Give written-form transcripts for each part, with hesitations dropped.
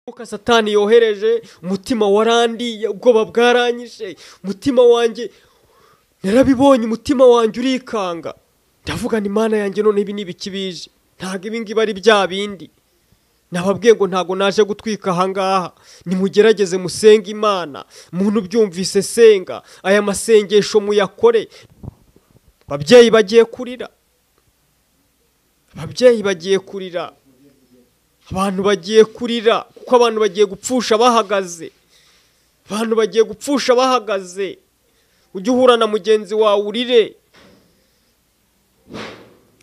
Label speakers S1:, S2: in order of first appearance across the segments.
S1: Umwuka Satani yohereje, umutima warandiye, ubwoba bwaranyishe, umutima wanjye narabibonye, umutima wanjye urikanga. Ndavuga nti Imana yanjye, none ibi ni ibiki bije? Ntabwo ibi ngibi ari bya bindi. Nababwiye ngo ntabwo naje gutwika ahangaha. Nimugerageze musenge Imana. Muntu ubyumvise senga, aya masengesho muyakore. Ababyeyi bagiye kurira, ababyeyi bagiye kurira, abantu bagiye kurira, kuko abantu bagiye gupfusha bahagaze, abantu bagiye gupfusha bahagaze. Ujye uhura na mugenzi wawe urire,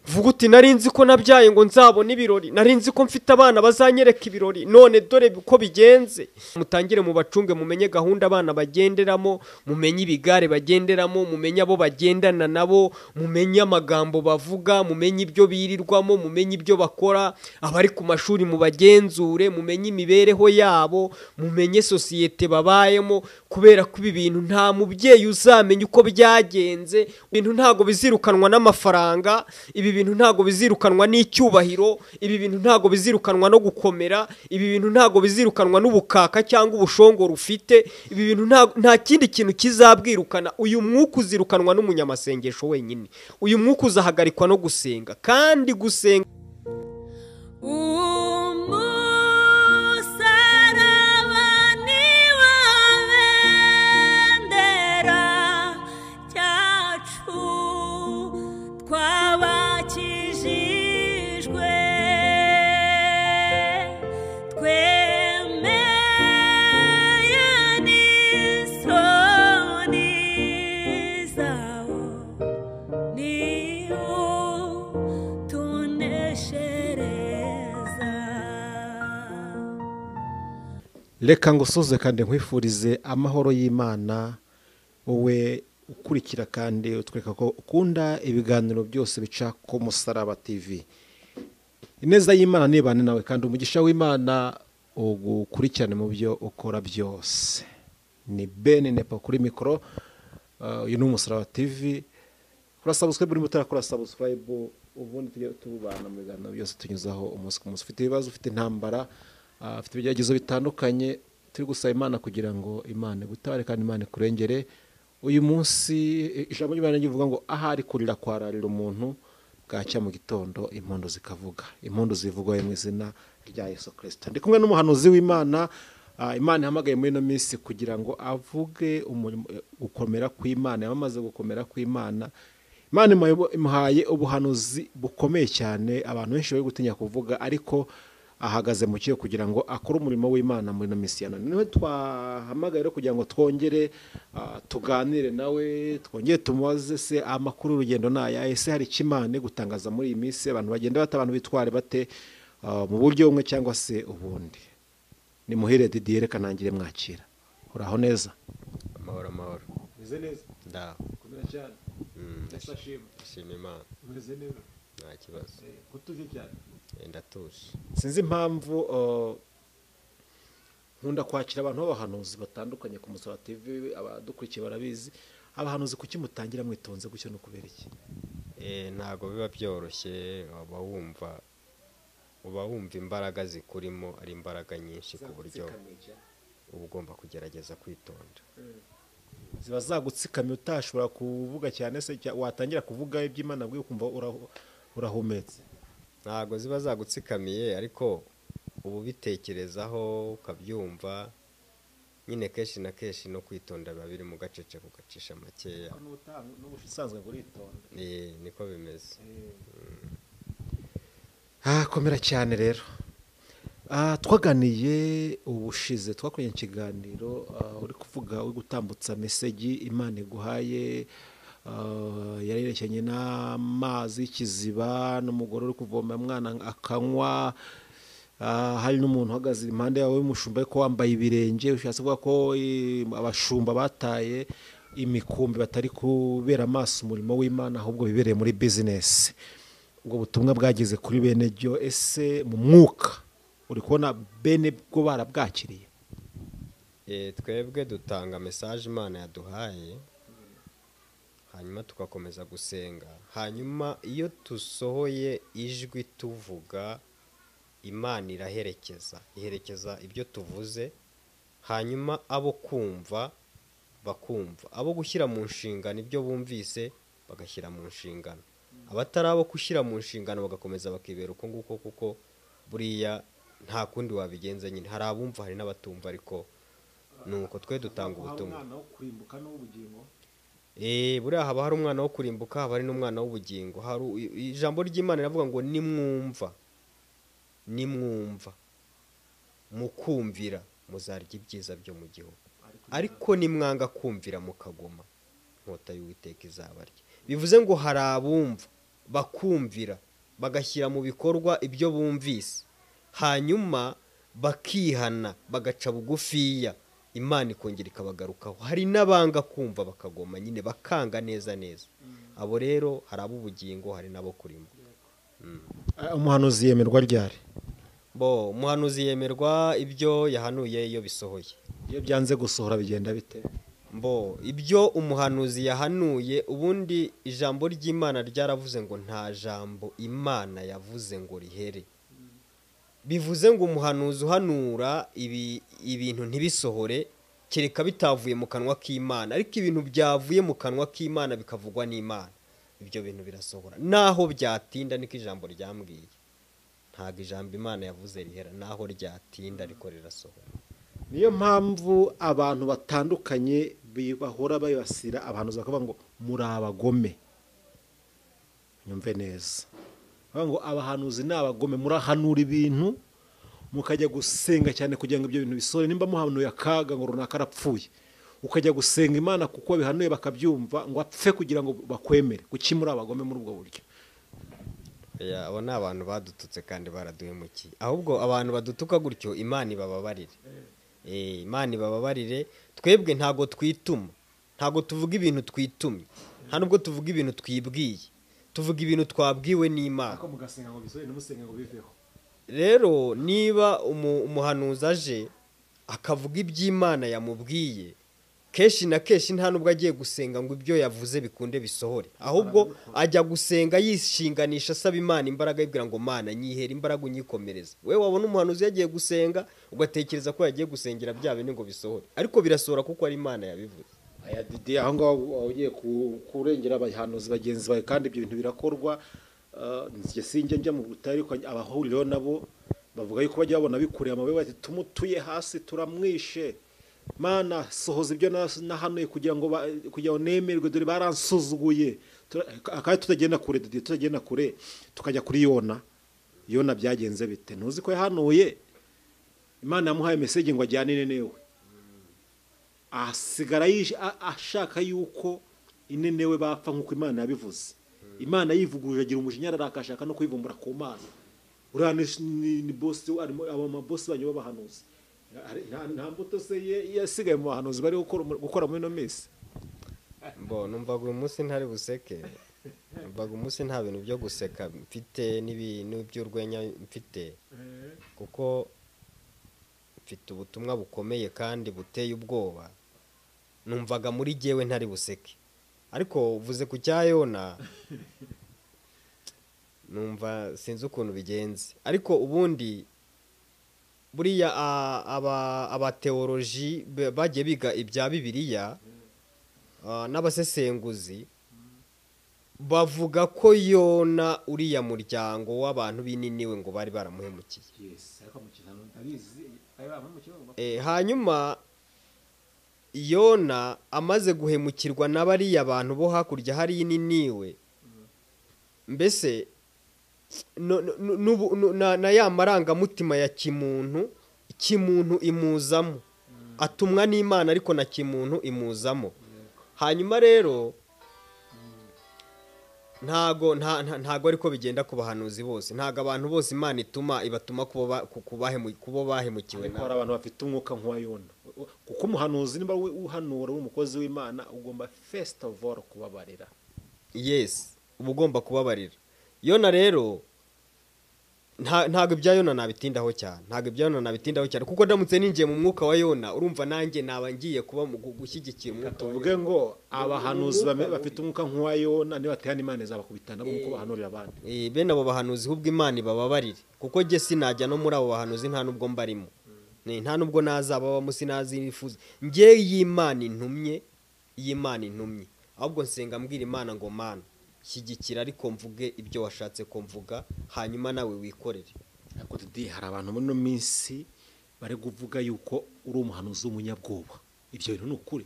S1: vuga uti nari nzi ko nabyaye ngo nzabone ibirori, nari nzi ko mfite abana bazanyereka ibirori, none dore uko bigenze. Mutangire mubacunge, mumenye gahunda abana bagenderamo, mumenye ibigare bagenderamo, mumenye abo bagendana nabo, mumenye amagambo bavuga, mumenye ibyo birirwamo, mumenye ibyo bakora. Abari ku mashuri mubagenzure, mumenye imibereho yabo, mumenye sosiyete babayemo, kubera ko ibi bintu nta mubyeyi uzamenya uko byagenze. Ibintu ntabwo bizirukanwa n'amafaranga, ibi bintu ntabwo bizirukanwa n'icyubahiro, ibi bintu ntabwo bizirukanwa no gukomera, ibi bintu ntabwo bizirukanwa n'ubukaka cyangwa ubushongoro ufite, ibi bintu nta kindi kintu kizabwirukana. Uyu mwuka uzirukanwa n'umunyamasengesho wenyine. Uyu mwuka uzahagarikwa no gusenga, kandi gusenga.
S2: Reka ngusuze kandi nkwifurize amahoro y'Imana, wowe ukurikira kandi utwereka ko ukunda ibiganiro byose bica ku Musaraba TV. Ineza y'Imana nibane nawe kandi umugisha w'Imana ugukurikirane mu byo ukora byose. Ni Ben Nepo kuri mikoro, uyu ni Umusaraba TV. Kora subscribe uri mutarakora subscribe, ubundi tujye tubana mu biganiro byose tunyuzaho umunsi ku munsi. Ufite ibibazo, ufite intambara, afite ibigeragezo bitandukanye, turi gusaba Imana kugira ngo Imana igutabare kandi Imana ikurengere. Uyu munsi ijambo ry'Imana rivuga ngo ahari kurira kwararira umuntu, bwacya mu gitondo impundu zikavuga. Impundu zivugwa mu izina rya Yesu Kristo. Ndi kumwe n'umuhanuzi w'Imana, Imana ihamagaye muri ino minsi kugira ngo avuge gukomera kw'Imana. Yamaze gukomera kw'Imana. Imana imuhaye ubuhanuzi bukomeye cyane, abantu benshi bari gutinya kuvuga, ariko ahagaze mu kiyo kugira ngo akore umurimo w'Imana muri ino minsi ya none. Niwe twahamagaye rero kugira ngo twongere tuganire nawe, twongere tumubaze se amakuru y'urugendo naya, ese hari icyo Imana gutangaza muri iyi minsi, abantu bagenda bata, abantu bitware bate mu buryo bumwe cyangwa se ubundi. Ni Muhire Didier, reka nangire mwakira. Uraho neza?
S1: Amahoro amahoro.
S2: Meze neza?
S1: Ndaho.
S2: Komera cyane.
S1: Ndashima Imana.
S2: Meze neza?
S1: Nta kibazo.
S2: Kutuje cyane.
S1: Ndatuje.
S2: Sinzi impamvu nkunda kwakira abantu b'abahanuzi batandukanye ku Musaraba TV, abadukurikiye barabizi. Abahanuzi kuki mutangira mwitonze gutyo no kubera iki?
S1: Ntago biba byoroshye, uba wumva imbaraga zikurimo ari imbaraga nyinshi ku buryo uba ugomba kugerageza kwitonda.
S2: Ziba zagutsikamiye utashobora kuvuga cyane, se watangira kuvuga iby'Imana bwiye ukumva urahumetse.
S1: Ntago ziba zagutsikamiye, ariko ubu bitekerezaho ukabyumva nyine. Kenshi na kenshi no kwitonda biba biri mu gacece, kugacisha makeya.
S2: N'ubusanzwe uritonda.
S1: Niko bimeze.
S2: Komera cyane rero. Twaganiye ubushize, twakoranye ikiganiro uri kuvuga, uri gutambutsa meseji Imana iguhaye, yarerekeranye n'amazi y'ikiziba, n'umugore uri kuvoma umwana akanywa, hari n'umuntu uhagaze impande yawe w'umushumba ariko wambaye ibirenge, ushatse kuvuga ko abashumba bataye imikumbi batari kubera amaso umurimo w'Imana ahubwo bibereye muri business. Ubwo butumwa bwageze kuri bene byo, ese mu mwuka uri kubona bene bwo barabwakiriye?
S1: Twebwe dutanga message Imana yaduhaye, hanyuma tugakomeza gusenga, hanyuma iyo tusohoye ijwi tuvuga Imana iraherekeza, iherekeza ibyo tuvuze, hanyuma abo kumva bakumva, abo gushyira mu nshingano ibyo bumvise bagashyira mu nshingano, abatari abo gushyira mu nshingano bagakomeza bakibera uko nguko, kuko buriya nta kundi wabigenza nyine. Hari abumva hari n'abatumva, ariko nuko twe dutanga ubutumwa. Buriya haba hari umwana wo kurimbuka, haba hari n'umwana w'ubugingo. Hari ijambo ry'Imana riravuga ngo nimwumva, nimwumva mukumvira muzarya ibyiza byo mu gihugu, ariko nimwanga kumvira mukagoma inkota y'Uwiteka izabarya. Bivuze ngo hari abumva bakumvira bagashyira mu bikorwa ibyo bumvise, hanyuma bakihana bagaca bugufiya, Imana ikongera ikabagarukaho. Hari n'abanga kumva bakagoma nyine, bakanga neza neza. Abo rero hari ab'ubugingo hari n'abo kurimbuka.
S2: Umuhanuzi yemerwa ryari?
S1: Bo umuhanuzi yemerwa ibyo yahanuye iyo bisohoye.
S2: Iyo byanze gusohora bigenda bite?
S1: Mbo ibyo umuhanuzi yahanuye, ubundi ijambo ry'Imana ryaravuze ngo nta jambo Imana yavuze ngo rihere. Bivuze ngo umuhanuzi uhanura ibintu ntibisohore kereka bitavuye mu kanwa k'Imana, ariko ibintu byavuye mu kanwa k'Imana bikavugwa n'Imana, ibyo bintu birasohora naho byatinda. Niko ijambo ryambwiye, ntago ijambo Imana yavuze rihera, naho ryatinda ariko rirasohora.
S2: Niyo mpamvu abantu batandukanye bahora bayibasira abahanuzi bakavuga ngo muri abagome. Nyumve neza, bavuga ngo abahanuzi ni abagome, murahanura ibintu mukajya gusenga cyane kugira ngo ibyo bintu bisohore. Nimba muhanuye akaga ngo runaka arapfuye, ukajya gusenga Imana kuko bihanuye bakabyumva ngo apfe kugira ngo bakwemere. Kuki muri abagome muri ubwo buryo?
S1: Abo ni abantu badututse kandi baraduhemukiye. Ahubwo abantu badutuka gutyo Imana ibababarire. Imana ibababarire. Twebwe ntago twituma, ntago tuvuga ibintu twitumye, nta nubwo tuvuga ibintu twibwiye, tuvuga ibintu twabwiwe n'Imana. Rero niba umuhanuzi aje akavuga iby'Imana yamubwiye, kenshi na kenshi nta nubwo agiye gusenga ngo ibyo yavuze bikunde bisohore, ahubwo ajya gusenga yishinganisha asaba Imana imbaraga, yibwira ngo Mana nyihera imbaraga unyikomereza. Wewe wabona umuhanuzi yagiye gusenga ugatekereza ko yagiye gusengera bya bintu ngo bisohore, ariko birasohora kuko ari Imana yabivuze.
S2: Aya Didi, aho ngaho ugiye kurengera abahanuzi bagenzi bawe, kandi ibyo bintu birakorwa. Njye sinjye njya mu butayu, ariko abahuriraho nabo bavuga yuko bajya babona bikureye amabuye bati tumutuye hasi turamwishe, Mana sohoza ibyo nahanuye kugira ngo nemerwe, dore baransuzuguye. Akaba tutagenda kure Didi, tutagenda kure tukajya kuri Yona. Yona byagenze bite? Ntuzi ko yahanuye, Imana yamuhaye message ngo ajyane Ninewe, asigara ashaka yuko Ninewe bapfa nkuko Imana yabivuze. Imana yivuguruje agira umujinya arakashaka no kwivumbura ku Mana. Uriya ni boss, abo maboss banyu b'abahanuzi, nta mbuto se yasigaye mu bahanuzi bari gukora muri ino minsi?
S1: Mbo numvaga uyu munsi ntari buseke, numvaga umunsi nta bintu byo guseka mfite n'ibintu by'urwenya mfite, kuko mfite ubutumwa bukomeye kandi buteye ubwoba. Numvaga muri jyewe ntari buseke, ariko uvuze ku cya Yona numva sinzi ukuntu bigenze. Ariko ubundi buriya abateoloji bagiye biga ibya Bibiliya n'abasesenguzi bavuga ko Yona uriya muryango w'abantu b'Ininiwe ngo bari baramuhemukiye. Hanyuma Yona amaze guhemukirwa n'abariya bantu bo hakurya hari Ininiwe, mbese na ya marangamutima ya kimuntu, kimuntu imuzamo, atumwa n'Imana ariko na kimuntu imuzamo. Hanyuma rero ntago ntago ariko bigenda ku bahanuzi bose, ntago abantu bose Imana ituma ibatuma kubo bahemukiwe.
S2: Ariko hari abantu bafite umwuka nk'uwa Yona, kuko umuhanuzi nimba uhanura umukozi w'Imana ugomba first of all kubabarira.
S1: Yes, uba ugomba kubabarira. Yona rero Ntabwo ibya Yona nabitindaho cyane, ntabwo ibya Yona nabitindaho cyane, kuko ndamutse ninjiye mu mwuka wa Yona, urumva nanjye naba ngiye kuba mu gushyigikira umwuka wa
S2: Tuvuge
S1: Yona.
S2: ngo abahanuzi
S1: Umwuka
S2: bafite umwuka nk'uwa Yona nibatehana Imana izabakubita nabo nk'uko bahanurira abandi.
S1: Bene abo bahanuzi ahubwo Imana ibababarire, kuko jye sinajya no muri abo bahanuzi, nta nubwo mbarimo, nta nubwo nazababamo, sinazifuza. Njye y'Imana intumye, y'Imana intumye, ahubwo nsenga mbwira Imana ngo Mana shyigikira, ariko mvuge ibyo washatse ko mvuga, hanyuma nawe wikorere.
S2: Ariko Didi, hari abantu muri ino minsi bari kuvuga yuko uri umuhanuzi w'umunyabwoba, ibyo bintu ni ukuri?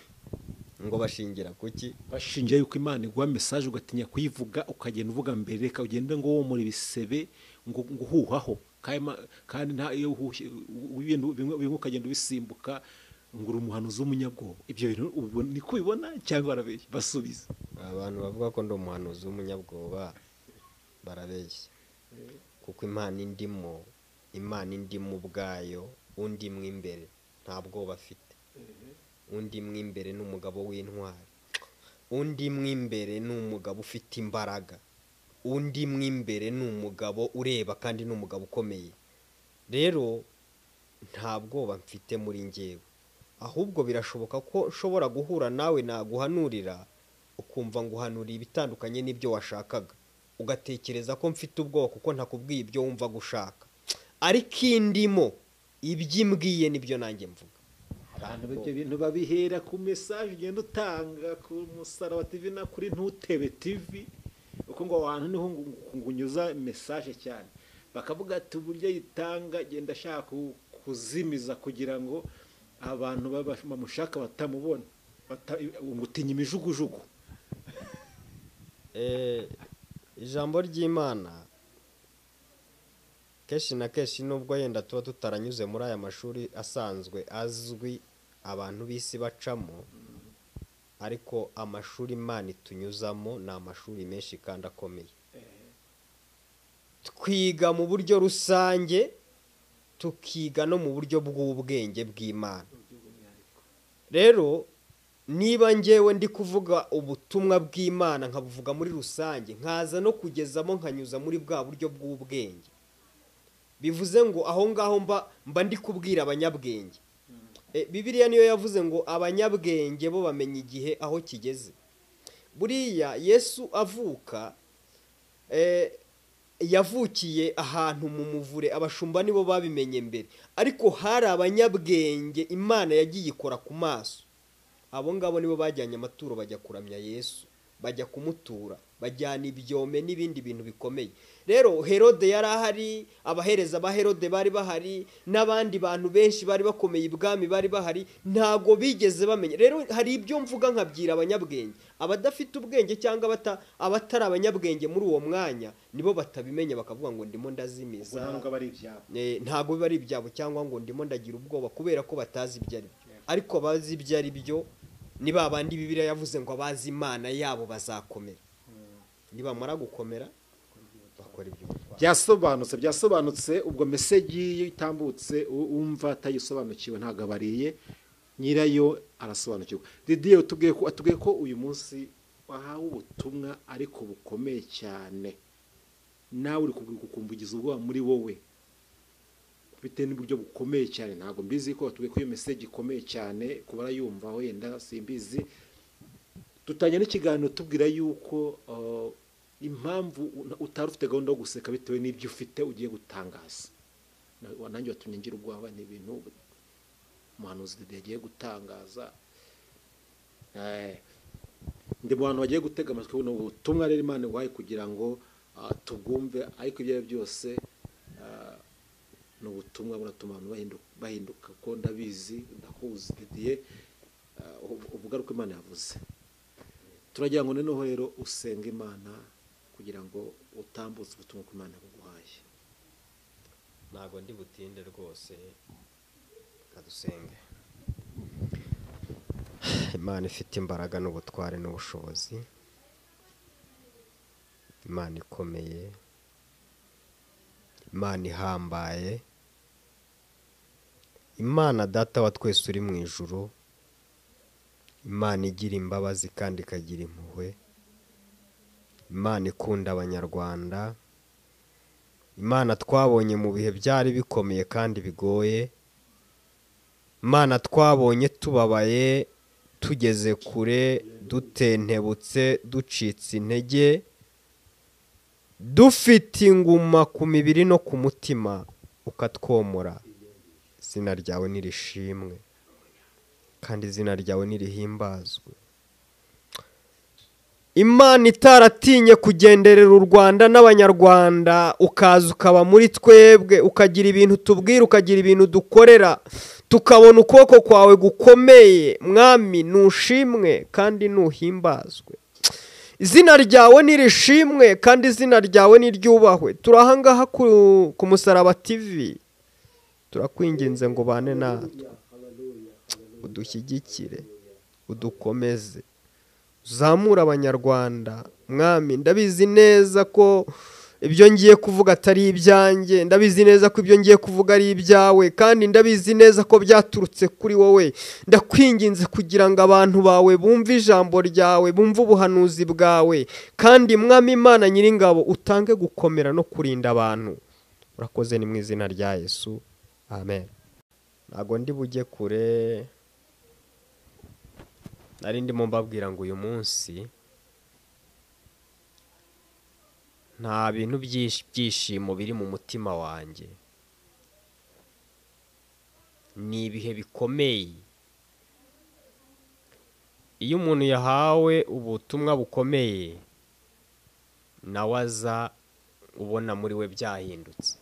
S1: Ngo bashingira kuki?
S2: Bashingira yuko Imana iguha message ugatinya kuyivuga, ukagenda uvuga mbere, reka ugende ngo womore ibisebe, ngo uhuhaho, kandi nta iyo uhushye, ibintu bimwe ukagenda ubisimbuka, ngo uri umuhanuzi w'umunyabwoba. Ibyo bintu ubona niko ubibona cyangwa barabeshya? Basubiza.
S1: Abantu bavuga ko ndi umuhanuzi w'umunyabwoba barabeshya, kuko Imana indimo, Imana indimo ubwayo, undi mo imbere nta bwoba afite, undi mo imbere ni umugabo w'intwari, undi mo imbere ni umugabo ufite imbaraga, undi mo imbere ni umugabo ureba kandi ni umugabo ukomeye. Rero nta bwoba mfite muri njyewe, ahubwo birashoboka ko nshobora guhura nawe naguhanurira ukumva nguhanuriye ibitandukanye n'ibyo washakaga, ugatekereza ko mfite ubwoba kuko ntakubwiye ibyo wumva gushaka, ariko indimo ibyo imbwiye nibyo nanjye mvuga.
S2: Abantu ibyo bintu babihera ku message ugenda utanga ku Musaraba TV na kuri Ntutebe TV, uko ngo abantu niho ngunyuza message cyane, bakavuga ati uburyo yitanga genda ashaka kuzimiza kugira ngo abantu bamushaka batamubona, ngutinya imijugujugu.
S1: Ijambo ry'Imana kenshi na kenshi nubwo yenda tuba tutaranyuze muri aya mashuri asanzwe azwi abantu b'isi bacamo, ariko amashuri Imana itunyuzamo ni amashuri menshi kandi akomeye. Twiga mu buryo rusange, tukiga no mu buryo bw'ubwenge bw'Imana. Rero niba njyewe ndi kuvuga ubutumwa bw'Imana nkabuvuga muri rusange, nkaza no kugezamo nkanyuza muri bwa buryo bw'ubwenge, bivuze ngo aho ngaho mba ndi kubwira abanyabwenge. Bibiliya niyo yavuze ngo abanyabwenge bo bamenya igihe aho kigeze. Buriya Yesu avuka, yavukiye ahantu mu muvure, abashumba nibo babimenye mbere, ariko hari abanyabwenge Imana yagiye ikora ku maso. Abo ngabo nibo bajyanye amaturo bajya kuramya Yesu, bajya kumutura, bajyana ibyome n'ibindi bintu bikomeye. Rero Herode yari ahari, abahereza ba Herode bari bahari, n'abandi bantu benshi bari bakomeye ibwami bari bahari, ntago bigeze bamenya. Rero hari ibyo mvuga nkabyira abanyabwenge, abadafite ubwenge cyangwa abatari abanyabwenge muri uwo mwanya nibo batabimenya, bakavuga ngo ndimo ndazimiza,
S2: ntabwo bari ibyabo,
S1: ntago biba ari ibyabo, cyangwa ngo ndimo ndagira ubwoba kubera ko batazi ibyo ari byo. Ariko abazi ibyo ari byo ni ba bandi Bibiliya yavuze ngo abazi Imana yabo bazakomera, nibamara gukomera bakora ibyo.
S2: Byasobanutse. Ubwo message itambutse umva atayisobanukiwe ntago abariye, nyirayo arasobanukirwa. Didier atubwiye ko uyu munsi wahawe ubutumwa ariko bukomeye cyane, nawe uri kukumvugiza ubwoba muri wowe bitewe n'uburyo bukomeye cyane. Ntabwo mbizi ko batubwiye ko iyo message ikomeye cyane kuba arayumva wenda simbizi. Dutangira n'ikiganiro tubwira yuko impamvu utari ufite gahunda yo guseka bitewe n'ibyo ufite ugiye gutangaza. Nanjye watumye ngira ubwoba, ni ibintu umuhanuzi Didier agiye gutangaza. Ndi mu bantu bagiye gutega amatwi buno butumwa rero Imana iguhaye kugira ngo tubwumve, ariko ibyo ari byo byose ni ubutumwa buratuma abantu bahinduka, ko ndabizi, ndakuzi Didier, uvuga uko Imana yavuze. Turagira ngo noneho rero usenge Imana kugira ngo utambutse ubutumwa ko Imana yabuguhaye.
S1: Ntago ndi butinde rwose, kadusenge. Imana ifite imbaraga n'ubutware n'ubushobozi, Imana ikomeye, Imana ihambaye, Imana data wa twese uri mu ijuru, Imana igira imbabazi kandi ikagira impuhwe, Imana ikunda abanyarwanda, Imana twabonye mu bihe byari bikomeye kandi bigoye, Imana twabonye tubabaye, tugeze kure, dutentebutse, ducitse intege, dufite inguma ku mibiri no ku mutima, ukatwomora. Izina ryawe nirishimwe kandi izina ryawe nirihimbazwe. Imana itaratinye kugenderera u Rwanda n'Abanyarwanda, ukaza ukaba muri twebwe, ukagira ibintu tubwira, ukagira ibintu dukorera, tukabona ukuboko kwawe gukomeye. Mwami, nushimwe kandi nuhimbazwe. Izina ryawe nirishimwe kandi izina ryawe niryubahwe. Turahangaha ku Musaraba TV, turakwinginze ngo bane natwe, udushyigikire, udukomeze, uzamure Abanyarwanda. Mwami, ndabizi neza ko ibyo ngiye kuvuga atari ibyanjye, ndabizi neza ko ibyo ngiye kuvuga ari ibyawe, kandi ndabizi neza ko byaturutse kuri wowe. Ndakwinginze kugira ngo abantu bawe bumve ijambo ryawe, bumve ubuhanuzi bwawe, kandi Mwami Imana Nyiringabo utange gukomera no kurinda abantu. Urakoze, ni mu izina rya Yesu, amen. Ntago ndi bujye kure, nari ndimo mbabwira ngo uyu munsi nta bintu by'ibyishimo biri mu mutima wanjye. Ni ibihe bikomeye. Iyo umuntu yahawe ubutumwa bukomeye, nawe aza ubona muri we byahindutse.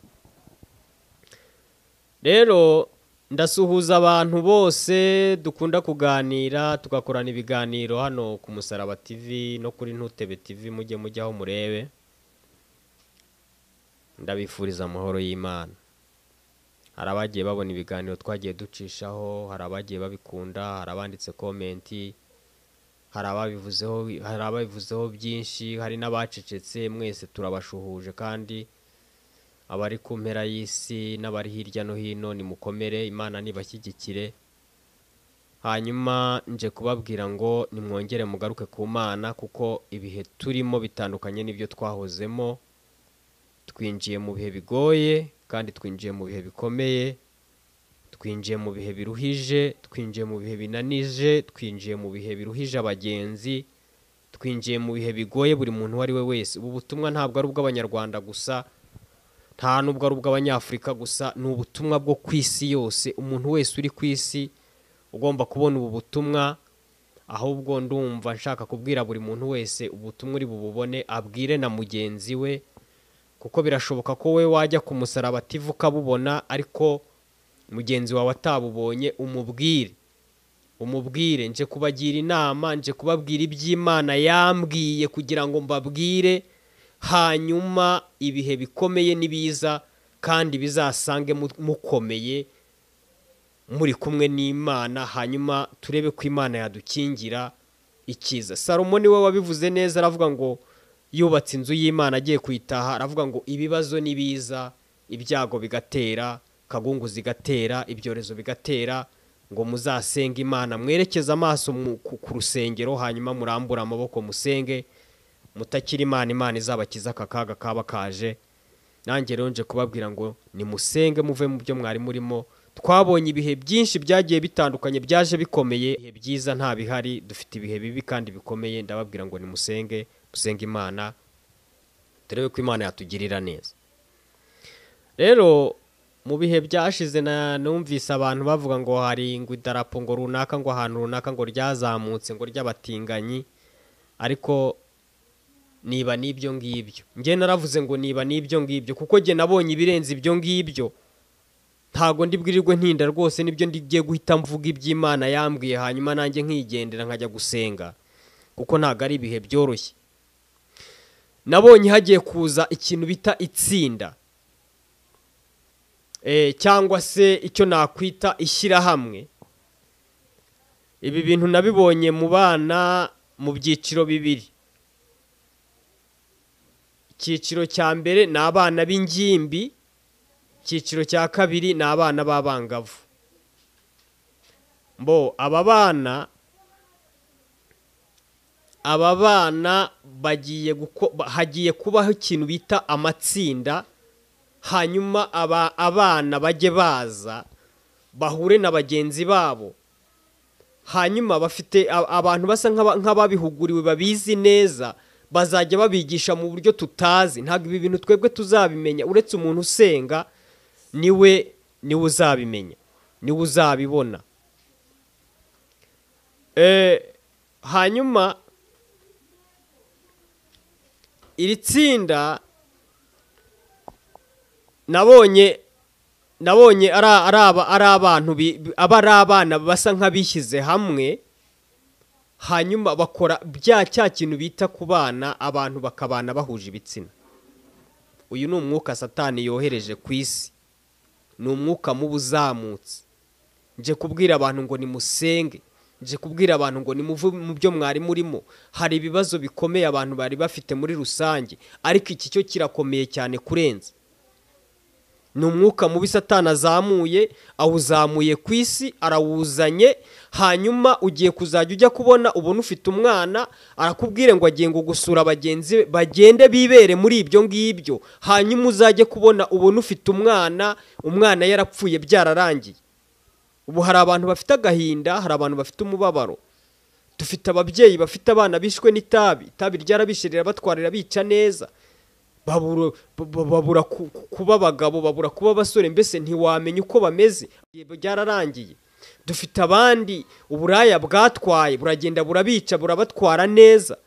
S1: Rero ndasuhuza abantu bose dukunda kuganira, tugakorana ibiganiro hano ku Musaraba TV no kuri Ntutebe TV, mujye mujyaho murebe. Ndabifuriza amahoro y'Imana. Hari abagiye babona ibiganiro twagiye ducishaho, hari abagiye babikunda, hari abanditse komenti, hari ababivuzeho byinshi, hari n'abacecetse. Mwese turabashuhuje, kandi abari ku mpera y'isi n'abari hirya no hino nimukomere, Imana nibashyigikire. Hanyuma nje kubabwira ngo nimwongere mugaruke ku Mana, kuko ibihe turimo bitandukanye n'ibyo twahozemo. Twinjiye mu bihe bigoye kandi twinjiye mu bihe bikomeye, twinjiye mu bihe biruhije, twinjiye mu bihe binanije, twinjiye mu bihe biruhije abagenzi, twinjiye mu bihe bigoye buri muntu uwo ari we wese. Ubu butumwa ntabwo ari ubw'Abanyarwanda gusa, nta nubwo ari ubw'Abanyafurika gusa, ni ubutumwa bwo ku isi yose. Umuntu wese uri ku isi ugomba kubona ubu butumwa. Ahubwo ndumva nshaka kubwira buri muntu wese ubutumwa uri bububone, abwire na mugenzi we, kuko birashoboka ko we wajya ku Musaraba TV ukabubona, ariko mugenzi wawe atabubonye. Umubwire, umubwire. Nje kubagira inama, nje kubabwira iby'Imana yambwiye kugira ngo mbabwire, hanyuma ibihe bikomeye nibiza kandi bizasange mukomeye muri kumwe n'Imana, hanyuma turebe ko Imana yadukingira ikiza. Salomo niwe wabivuze neza, aravuga ngo yubatse inzu y'Imana agiye kuyitaha, aravuga ngo ibibazo nibiza, ibyago bigatera, kagungu zigatera, ibyorezo bigatera, ngo muzasenge Imana, mwerekeze amaso ku rusengero, hanyuma murambure amaboko musenge, mutakira Imana, Imana izabakiza aka kaga kaba kaje. Nanjye rero nje kubabwira ngo nimusenge, muve mu byo mwari murimo. Twabonye ibihe byinshi byagiye bitandukanye, byaje bikomeye, ibihe byiza nta bihari, dufite ibihe bibi kandi bikomeye. Ndababwira ngo nimusenge, musenge Imana, turebe ko Imana yatugirira neza. Rero mu bihe byashize numvise abantu bavuga ngo hari ngo idarapo ngo runaka, ngo ahantu runaka ngo ryazamutse, ngo ry'abatinganyi, ariko niba n'ibyo ngibyo, njye naravuze ngo niba n'ibyo ngibyo, kuko njye nabonye ibirenze ibyo ngibyo. Ntago ndibwirirwe ntinda rwose, nibyo ndigiye guhita mvuga iby'Imana yambwiye, hanyuma nanjye nkigendera nkajya gusenga, kuko ntago ari ibihe byoroshye. Nabonye hagiye kuza ikintu bita itsinda, cyangwa se icyo nakwita ishyirahamwe. Ibi bintu nabibonye mu bana mu byiciro bibiri. Icyiciro cya mbere ni abana b'ingimbi, icyiciro cya kabiri ni abana b'abangavu. Mbo aba bana bagiye hagiye kubaho ikintu bita amatsinda Hanyuma abana bajye baza bahure na bagenzi babo. Hanyuma bafite abantu basa nk'ababihuguriwe babizi neza, bazajya babigisha mu buryo tutazi. Ntabwo ibi bintu twebwe tuzabimenya, uretse umuntu usenga niwe uzabimenya, niwe uzabibona. Hanyuma iri tsinda nabonye ari abantu aba ari abana basa nk'abishyize hamwe, hanyuma bakora bya cya kintu bita ku bana, abantu bakabana bahuje ibitsina. Uyu ni umwuka Satani yohereje ku isi, ni umwuka mubi uzamutse. Nje kubwira abantu ngo nimusenge, nje kubwira abantu ngo nimuve mu byo mwari murimo. Hari ibibazo bikomeye abantu bari bafite muri rusange, ariko iki cyo kirakomeye cyane kurenza. Ni umwuka mubi Satani azamuye, awuzamuye ku isi, arawuzanye. Hanyuma ugiye kuzajya ujya kubona ubona ufite umwana arakubwire ngo agiye ngo gusura bagenzi be, bagende bibere muri ibyo ngibyo. Hanyuma uzajye kubona ubona ufite umwana, umwana yarapfuye byararangiye. Ubu hari abantu bafite agahinda, hari abantu bafite umubabaro. Dufite ababyeyi bafite abana bishwe n'itabi, itabi ryarabishe rirabatwarira bica neza. Babura kuba abagabo, babura kuba abasore, mbese ntiwamenya uko bameze, byararangiye. Dufite abandi uburaya bwatwaye, buragenda burabica, burabatwara neza.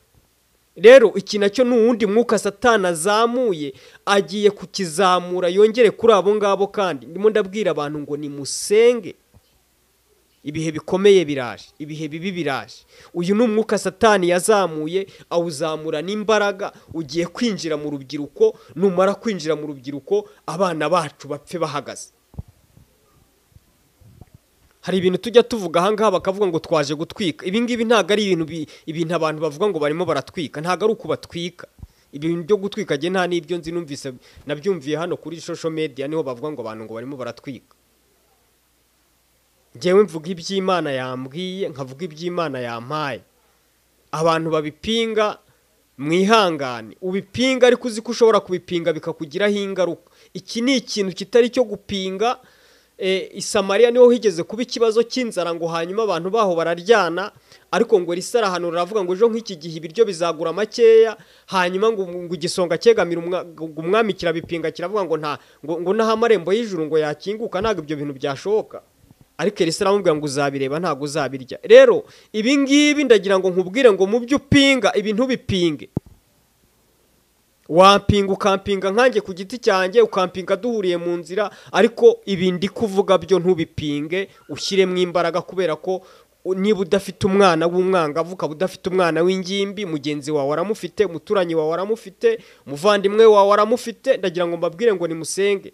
S1: Rero iki nacyo ni uwundi mwuka Satani azamuye, agiye kukizamura yongere kuri abo ngabo. Kandi ndimo ndabwira abantu ngo nimusenge, ibihe bikomeye biraje, ibihe bibi biraje. Uyu ni umwuka Satani yazamuye, awuzamura n'imbaraga, ugiye kwinjira mu rubyiruko. Numara kwinjira mu rubyiruko, abana bacu bapfe bahagaze. Hari ibintu tujya tuvuga aha ngaha bakavuga ngo twaje gutwika. Ibi ngibi ntabwo ari ibintu abantu bavuga ngo barimo baratwika, ntabwo ari uko batwika. Ibintu byo gutwika njye nta n'ibyo nzi, numvise nabyumviye hano kuri social media, niho bavuga ngo abantu ngo barimo baratwika. Njyewe mvuga iby'Imana yambwiye, nkavuga iby'Imana yampaye. Abantu babipinga mwihangane, ubipinga ariko uzi ko ushobora kubipinga bikakugiraho ingaruka. Iki ni ikintu kitari cyo gupinga. I Samariya niho higeze kuba ikibazo cy'inzara, ngo hanyuma abantu baho bararyana, ariko ngo Elisa arahanura aravuga ngo ejo nk'iki gihe ibiryo bizagura makeya. Hanyuma ngo igisonga cyegamira umwami kirabipinga, kiravuga ngo nta ngo naho amarembo y'ijuru ngo yakinguka, ntabwo ibyo bintu byashoboka. Ariko Elisa aramubwira ngo uzabireba ntabwo uzabirya. Rero ibi ngibi ndagira ngo nkubwire ngo mu byo upinga ibi ntubipinge. Wampinga ukampinga nkanjye ku giti cyanjye, ukampinga duhuriye mu nzira, ariko ibi ndi kuvuga byo ntubipinge, ushyiremo imbaraga. Kubera ko niba udafite umwana w'umwangavu, ukaba udafite umwana w'ingimbi, mugenzi wawe aramufite, umuturanyi wawe aramufite, umuvandimwe wawe aramufite. Ndagira ngo mbabwire ngo nimusenge.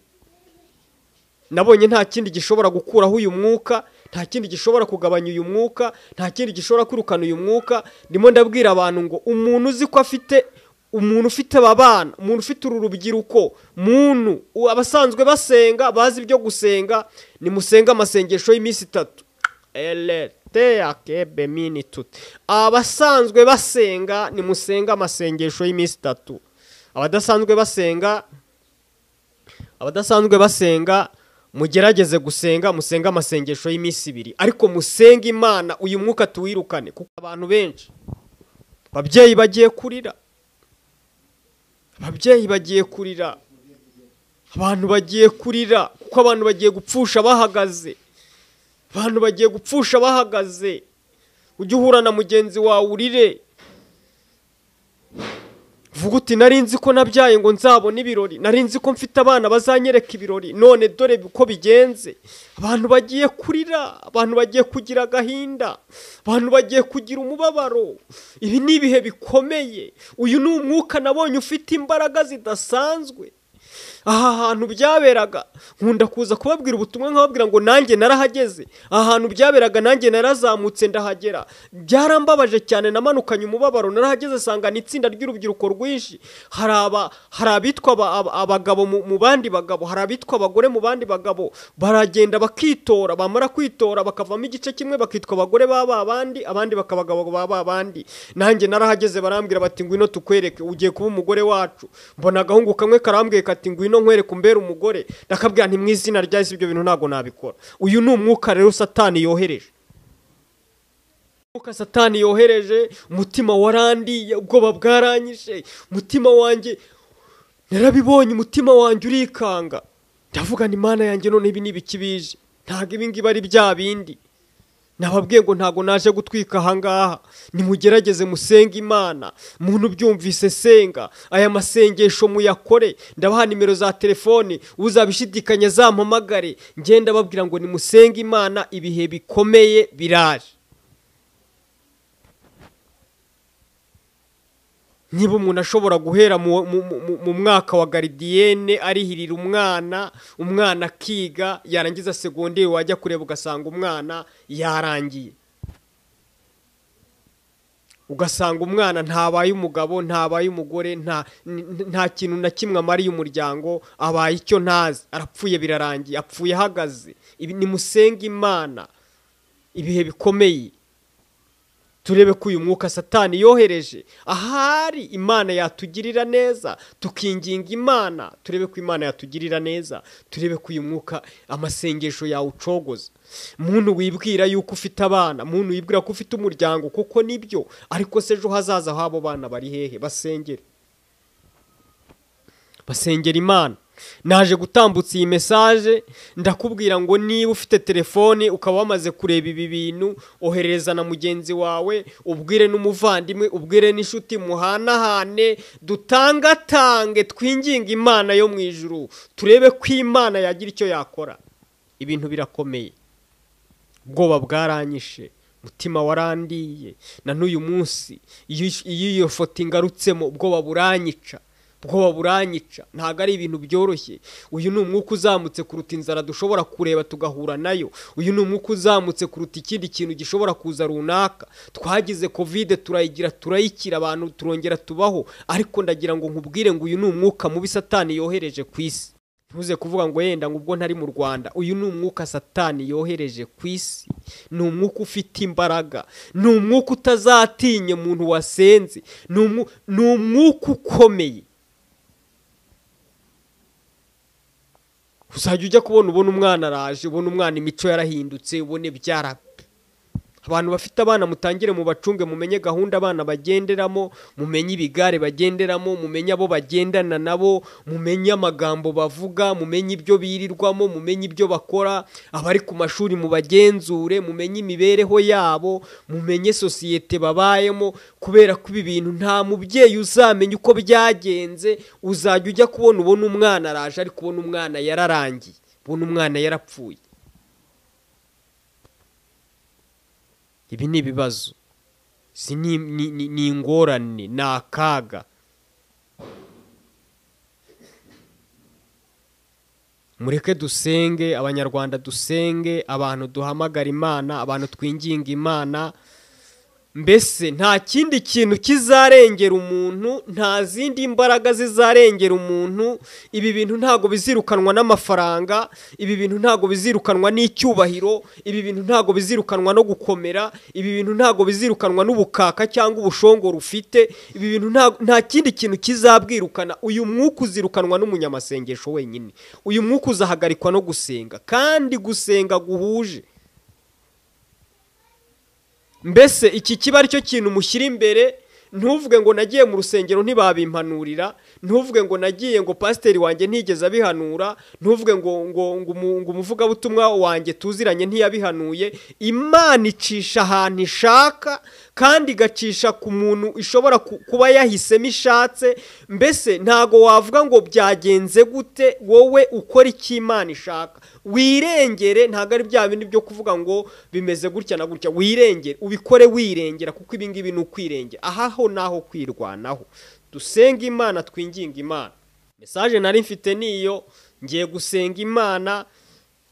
S1: Nabonye nta kindi gishobora gukuraho uyu mwuka, nta kindi gishobora kugabanya uyu mwuka, nta kindi gishobora kwirukana uyu mwuka. Ndimo ndabwira abantu ngo umuntu uzi ko afite, umuntu ufite aba bana, umuntu ufite uru rubyiruko, muntu abasanzwe basenga bazi ibyo gusenga, nimusenga amasengesho y'iminsi itatu. Abasanzwe basenga nimusenga amasengesho y'iminsi itatu. Abadasanzwe basenga mugerageze gusenga, musenga amasengesho y'iminsi ibiri, ariko musenge Imana uyu mwuka tuwirukane. Kuko abantu benshi, ababyeyi bagiye kurira, ababyeyi bagiye kurira, abantu bagiye kurira, kuko abantu bagiye gupfusha bahagaze, abantu bagiye gupfusha bahagaze. Ujye uhura na mugenzi wawe urire, vuga uti nari nzi ko nabyaye ngo nzabone ibirori, nari nzi ko mfite abana bazanyereka ibirori, none dore uko bigenze. Abantu bagiye kurira, abantu bagiye kugira agahinda, abantu bagiye kugira umubabaro. Ibi ni ibihe bikomeye. Uyu ni umwuka nabonye ufite imbaraga zidasanzwe. Aha hantu byaberaga, nkunda kuza kubabwira ubutumwa nkababwira ngo nanjye narahageze. Aha hantu byaberaga nanjye narazamutse ndahagera. Byarambabaje cyane, namanukanye umubabaro. Narahageze sanga ni itsinda ry'urubyiruko rwinshi. Hari abitwa abagabo mu bandi bagabo, hari abitwa abagore mu bandi bagabo. Baragenda bakitora, bamara kwitora bakavamo igice kimwe bakitwa abagore baba abandi, abandi bakabagabo baba abandi. Nanjye narahageze barambwira bati ngwino tukwereke, ugiye kuba umugore wacu. Mbona agahungu kamwe karambwiye kati ngwino ngwino nkwereke umbere umugore. Ndakabwira nti mu izina rya Yesu ibyo bintu ntabwo nabikora. Uyu ni umwuka rero Satani yohereje. Umwuka Satani yohereje, umutima warandiye, ubwoba bwaranyishe, umutima wanjye narabibonye, umutima wanjye urikanga. Ndavuga nti Mana yanjye none ibi ni ibiki bije? Ntabwo ibi ngibi ari bya bindi. Nababwiye ngo ntago naje gutwika ahangaha. Nimugerageze musenge Imana. Muntu byumvise senga, aya masengesho muyakore. Ndabaha nimero za telefone, uzabishidikanya zampamagare. Ngenda babwira ngo nimusenge Imana, ibihe bikomeye biraje. Niba umuntu ashobora guhera mu mwaka wa garidiyene arihirira umwana, umwana akiga, yarangiza segonderi wajya kureba ugasanga umwana yarangiye. Ugasanga umwana ntabaye umugabo, ntabaye umugore, nta kintu na kimwe amariye umuryango, abaye icyo ntazi, arapfuye birarangiye, apfuye ahagaze. Ibi nimusenge Imana, ibihe bikomeye. Turebe ko uyu mwuka Satani yohereje ahari Imana yatugirira neza, tukinginga Imana, turebe ko Imana yatugirira neza, turebe ko uyu mwuka amasengesho yawe ucogoza. Muntu wibwira yuko ufite abana, muntu wibwira ko ufite umuryango, kuko nibyo, ariko se ejo hazaza habo bana bari hehe? Basengere, basengera Imana. Naje gutambutsa iyi message, ndakubwira ngo niba ufite telefone ukaba wamaze kureba ibi bintu, oherereza na mugenzi wawe, ubwire n'umuvandimwe, ubwire n'inshuti, muhanahane, dutangatange, twinginge Imana yo mu ijuru, turebe ko Imana yagira icyo yakora. Ibintu birakomeye, ubwoba bwaranyishe, umutima warandiye, na n'uyu munsi iyo iyo foto ingarutsemo ubwoba buranyica. Ubwoba buranyica, ntabwo ari ibintu byoroshye. Uyu ni umwuka uzamutse kuruta inzara dushobora kureba tugahura nayo. Uyu ni umwuka uzamutse kuruta ikindi kintu gishobora kuza runaka. Twagize Covid turayigira, turayikira, abantu turongera tubaho, ariko ndagira ngo nkubwire ngo uyu ni umwuka mubi Satani yohereje ku isi. Ntuze kuvuga ngo yenda ngo ubwo ntari mu Rwanda. Uyu ni umwuka Satani yohereje ku isi. Ni umwuka ufite imbaraga, ni umwuka utazatinya umuntu wasenze, ni umwuka ukomeye. Uzajya ujya kubona ubona umwana araje, ubona umwana imico yarahindutse, ubone byara. Abantu bafite abana mutangire mubacunge, mumenye gahunda abana bagenderamo, mumenye ibigare bagenderamo, mumenye abo bagendana nabo, mumenye amagambo bavuga, mumenye ibyo birirwamo, mumenye ibyo bakora. Abari ku mashuri mubagenzure, mumenye imibereho yabo, mumenye sosiyete babayemo, kubera ko ibi bintu nta mubyeyi uzamenya uko byagenze. Uzajya ujya kubona ubona umwana araje, ariko ubona umwana yararangiye, ubona umwana yarapfuye. Ibi ni ibibazo, si ni ingorane, ni akaga. Mureke dusenge, Abanyarwanda dusenge, abantu duhamagara Imana, abantu twinginga Imana. Mbese nta kindi kintu kizarengera umuntu, nta zindi mbaraga zizarengera umuntu. Ibi bintu ntago bizirukanwa n'amafaranga, ibi bintu ntago bizirukanwa n'icyubahiro, ibi bintu ntago bizirukanwa no gukomera, ibi bintu ntago bizirukanwa n'ubukaka cyangwa ubushongoro ufite. Ibi bintu nta kindi kintu kizabwirukana. Uyu mwuka uzirukanwa n'umunyamasengesho wenyine. Uyu mwuka uzahagarikwa no gusenga, kandi gusenga guhuje. Mbese iki kiba aricyo kintu mushyira imbere. Ntuvuge ngo nagiye mu rusengero ntibabimpanurira, ntuvuge ngo nagiye ngo pasiteri wanjye ntigeze abihanura, ntuvuge ngo ngo ngo umuvugabutumwa wanjye tuziranye ntiyabihanuye. Imana icisha ahantu ishaka, kandi igacisha ku muntu ishobora kuba yahisemo ishatse. Mbese ntago wavuga ngo byagenze gute, wowe ukora icyo Imana ishaka, wirengere. Ntago ari bya bindi byo kuvuga ngo bimeze gutya na gutya. Wirengere, ubikore wirengera, kuko ibi ngibi ni ukwirengera. Aha ho naho kwirwanaho. Dusenga Imana, twinginga Imana. Message nari mfite niyo, ngiye gusenga Imana,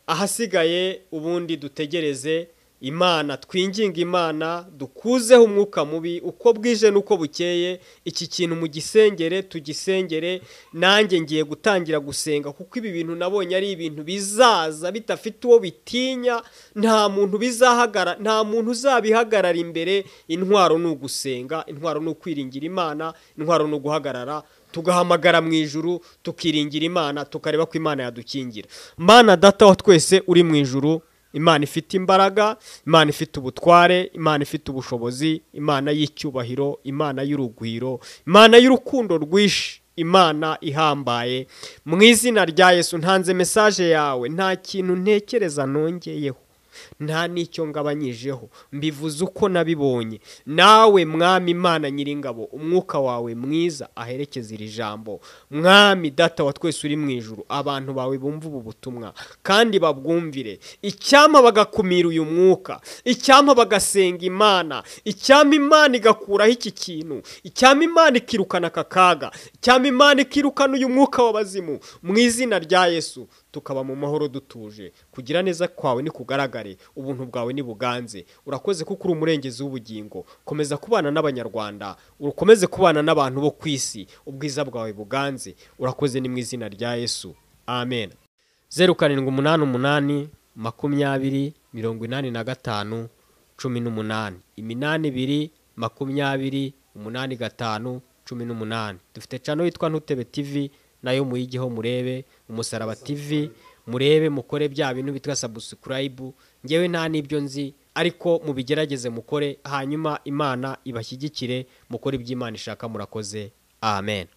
S1: ahasigaye ubundi dutegereze Imana, twinginga Imana, dukuzeho umwuka mubi uko bwije nuko bukeye. Iki kintu mugisengere, tugisengere. Nanjye ngiye gutangira gusenga, kuko ibi bintu nabonye ari ibintu bizaza bitafite uwo bitinya, nta muntu bizahagara, nta muntu uzabihagarara imbere. Intwaro ni ugusenga, intwaro ni ukwiringira Imana, intwaro ni uguhagarara Tugahamagara mu ijuru, tukiringira Imana, tukareba ko Imana yadukingira. Mana Data wa twese uri mu ijuru, Imana ifite imbaraga, Imana ifite ubutware, Imana ifite ubushobozi, Imana y'icyubahiro, Imana y'urugwiro, Imana y'urukundo rwinshi, Imana ihambaye, mu izina rya Yesu ntanze message yawe, nta kintu ntekereza nongeyeho, nta n'icyo ngabanyijeho, mbivuze uko nabibonye. Nawe Mwami Imana Nyiringabo, umwuka wawe mwiza aherekeza iri jambo. Mwami Data wa twese uri mu ijuru, abantu bawe bumva ubu butumwa kandi babwumvire. Icyampa bagakumira uyu mwuka, icyampa bagasenga Imana, icyampa Imana igakuraho iki kintu, icyampa Imana ikirukana aka kaga, icyampa Imana ikirukana uyu mwuka w'abazimu, mu izina rya Yesu tukaba mu mahoro dutuje. Kugira neza kwawe nikugaragare, ubuntu bwawe nibuganze. Urakoze kuko uri umurengezi w'ubugingo. Komeza kubana n'Abanyarwanda, ukomeze kubana n'abantu bo ku isi, ubwiza bwawe buganze. Urakoze ni mu izina rya Yesu, amen. 0788 20 85 18, 82 20 85 18. Dufite channel yitwa Ntutebe TV, nayo muyigeho murebe, Umusaraba TV murebe, mukore bya bintu bitwa subscribe. Ngewe nta nibyo nzi, ariko mubigerageze mukore, hanyuma Imana ibashyigikire, mukore iby'Imana ishaka. Murakoze, amen.